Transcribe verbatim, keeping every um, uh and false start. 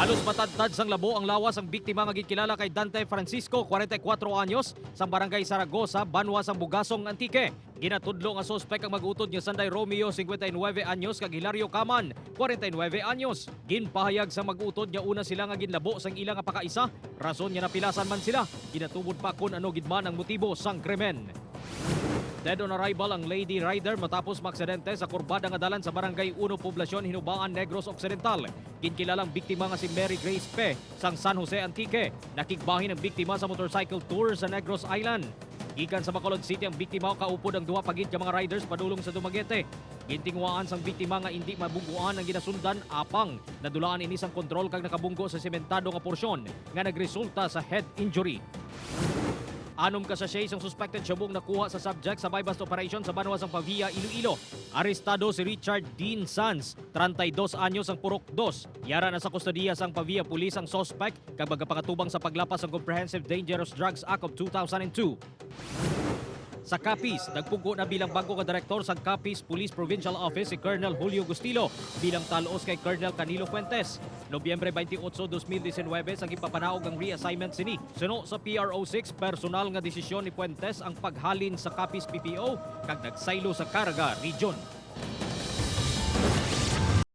Halos matadtad sang labo ang lawas sang biktima nga ginkilala kay Dante Francisco, kwarenta y kuwatro anyos, sang Barangay Zaragoza, banwa sang Bugasong, Antique. Ginatudlo nga suspek ang mag-utod nga sanday Romeo, singkwenta y nuwebe anyos, kag Hilario Caman, kwarenta y nuwebe anyos. Ginpahayag sang mag-utod nga una sila nga ginlabo sang ila nga pakaisa, rason nga napilasan man sila. Ginatubod pa kon ano gid man ang motibo sang krimen. Dead on arrival ang lady rider matapos maaksidente sa kurbada nga dalan sa Barangay Uno, Poblacion Hinubaan, Negros Occidental. Ginkilalang biktima nga si Mary Grace Pe sang San Jose, Antique. Nakigbahin ang biktima sa motorcycle tour sa Negros Island. Gikan sa Bacolod City ang biktima, kaupod ang duha pa gid ka mga riders padulong sa Dumaguete. Gintinguhaan sang biktima nga indi mabungguan ang ginasundan, apang nadulaan ini sang kontrol kag nakabunggo sa sementado nga porsyon nga nagresulta sa head injury. Anom ka sachet sang suspected shabu ang nakuha sa subject sa buy-bust operation sa banwa sang Pavia, Iloilo. Arestado si Richard Dean Sanz, treinta y dos anyos, ang Purok Dos. Yara na sa kustodiya sang Pavia Police ang suspect kag magapangatubang sa paglapas sang Comprehensive Dangerous Drugs Act of two thousand and two. Sa Capiz, nagpungko na bilang bag-o nga direktor sang Capiz Police Provincial Office si Colonel Julio Gustilo bilang tal-os kay Colonel Canilo Fuentes. Nobyembre twenty-eight, dos mil diecinuebe, sa ginpapanaog ang reassignment sini. Suno sa P R O six, personal nga desisyon ni Fuentes ang paghalin sa Capiz P P O kag nagsaylo sa Caraga Region.